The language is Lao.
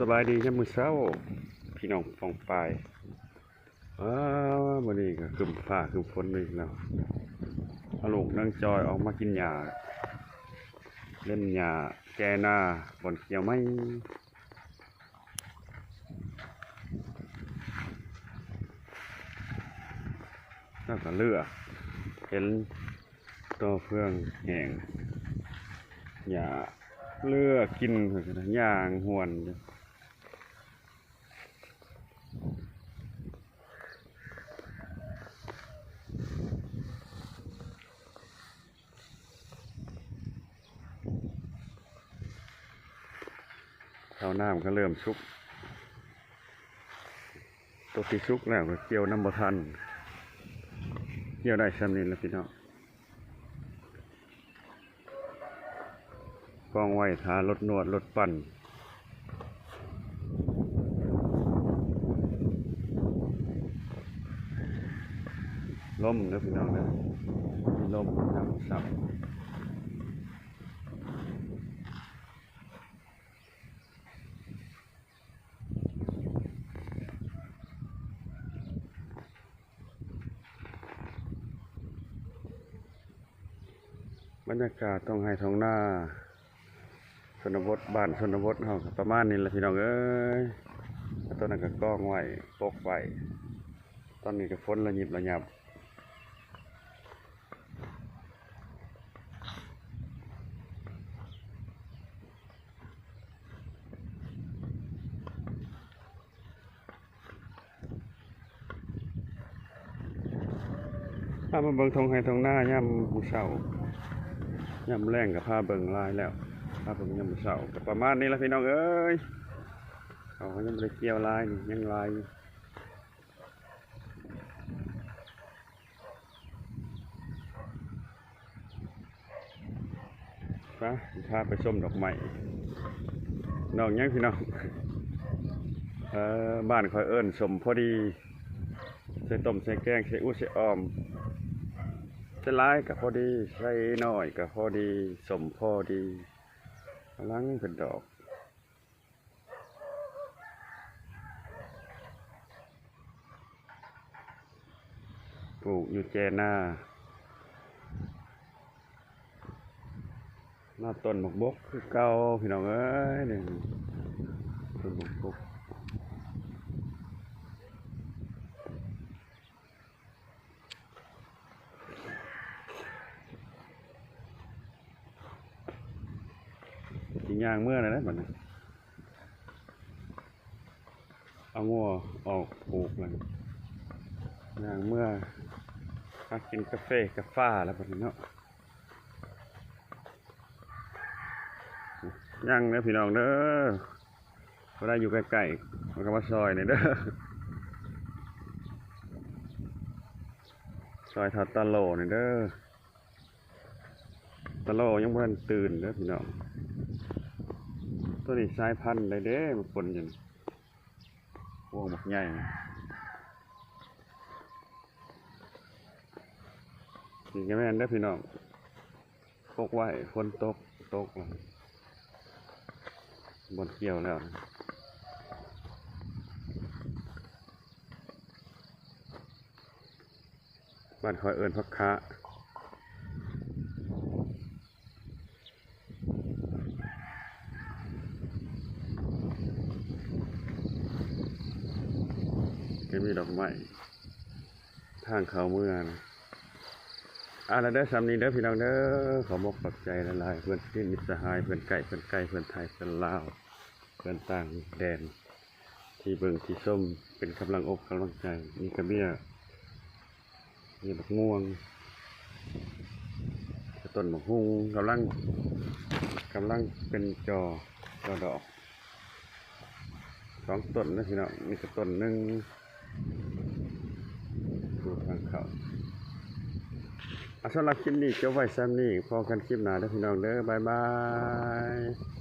ສະບາຍດີຍາມມື້ເຊົ້າ ພີ່ນ້ອງປ້ອງປາຍ. ອ້າ ມື້ນີ້ກໍຄຶ້ມຟ້າຄຶ້ມຝົນອີກແລ້ວ. ເອົາລູກນາງຈອຍອອກມາກິນຫຍ້າ ເລັມຫຍ້າແຈນາ ບ່ອນກ່ຽວໃໝ່. ແລ້ວກໍເລືອກເຫັນຕໍ່ເຟືອງແຫ້ງ ຫຍ້າເລືອກກິນ ຍ່າງຫວນຢູ່. ເຂົ້ານ້ຳກໍເລີ່ມສຸກ ຕົວທີ່ສຸກແລ້ວກໍກ່ຽວນຳບໍ່ທັນ ກ່ຽວໄດ້ຊ່ຳນີ້ລະພີ່ນ້ອງ. ກອງໄວ້ຖ້າລົດນວດລົດປັ່ນ ລົມເດີພີ່ນ້ອງເດີ ມີລົມຍາມເຊົ້າ. ບັນຍາກາດທ້ອງໄຮ່ທ້ອງນາ ຊົນນະບົດ ບ້ານຊົນນະບົດເຮົາກໍປະມານນີ້ລະພີ່ນ້ອງເອີຍ. ເອົາໂຕນັ້ນກໍກອງໄວ້ ປົກໄວ້ ຕອນນີ້ກໍຝົນລະຍິບລະຍັບ. ພາມາເບິ່ງທົ່ງໄຮ່ທົ່ງນາຍາມມື້ເຊົ້າ ຍາມແລງກໍພາເບິ່ງຫຼາຍແລ້ວ ພາເບິ່ງຍາມມື້ເຊົ້າ ກໍປະມານນີ້ລະພີ່ນ້ອງເອີຍ. ເຂົາກໍຍັງບໍ່ໄດ້ກ່ຽວຫຼາຍນີ້ ຍັງຫຼາຍຢູ່. ໄປ ຊິພາໄປຊົມດອກໄມ້ ດອກຫຍັງພີ່ນ້ອງ ເອີ ບ້ານຂ້ອຍເອີ້ນສົ້ມພໍດີ ໃສ່ຕົ້ມໃສ່ແກງ ໃສ່ອູ່ໃສ່ອອມ ໃສ່ຫຼາຍກໍພໍດີ ໃສ່ໜ້ອຍກໍພໍດີ ສົ້ມພໍດີ ກຳລັງເປັນດອກ. ປູກຢູ່ແຈນາ ນາຕົ້ນໝາກບົກຄືເກົ່າພີ່ນ້ອງເອີຍ ນີ້ຕົ້ນໝາກບົກ. ຊິຍ່າງເມືອແລ້ວນະບັດນີ້ ເອົາງົວອອກຜູກແລ້ວ ຍ່າງເມືອຫາກິນກາເຟກາຟາແລ້ວບັດນີ້ເນາະ. ຍັງເດີພີ່ນ້ອງເດີ ຜູ້ໃດຢູ່ໃກ້ໆ ມັນກໍມາຊ່ອຍແດ່ເດີ ຊ່ອຍທ້າວຕາໂຫຼແດ່ເດີ. ຕາໂຫຼຍັງບໍ່ທັນຕື່ນເດີພີ່ນ້ອງ ໂຕນີ້ສາຍພັນໃດເດ້ ມັນປົນຢູ່ນີ້ ພວງບັກໃຫຍ່ ນີ້ກໍແມ່ນເດີພີ່ນ້ອງ. ປົກໄວ້ ຝົນຕົກ ຕົກແລ້ວ ບ່ອນກ່ຽວແລ້ວ ບ້ານຂ້ອຍເອີ້ນຜັກຂະ ກໍມີດອກໄມ້ ທາງເຂົ້າເມືອນ. ເອົາລະເດີ ສ່ຳນີ້ເດີພີ່ນ້ອງເດີ ຂໍມົກຂອບໃຈຫຼາຍໆ ເພື່ອນສະໜິດມິດສະຫາຍ ເພື່ອນໃກ້ເພື່ອນໄກ ເພື່ອນໄທເພື່ອນລາວ ເພື່ອນຕ່າງແດນ ທີ່ເບິ່ງທີ່ຊົມ ເປັນກຳລັງອົກກຳລັງໃຈ. ມີກະເບ້ຍ ມີບັກມ່ວງ ຕົ້ນບັກຮຸ່ງ ກຳລັງ ກຳລັງເປັນຈໍ່ ຈໍ່ດອກ ສອງຕົ້ນເດີພີ່ນ້ອງ ນີ້ກໍຕົ້ນໜຶ່ງ ປູກທາງເຂົ້າ. ອ່າ ສຳລັບຄລິບນີ້ຈົບໄວ້ສ່ຳນີ້ ພໍ້ກັນຄລິບໜ້າເດີພີ່ນ້ອງເດີ ບາຍບາຍ.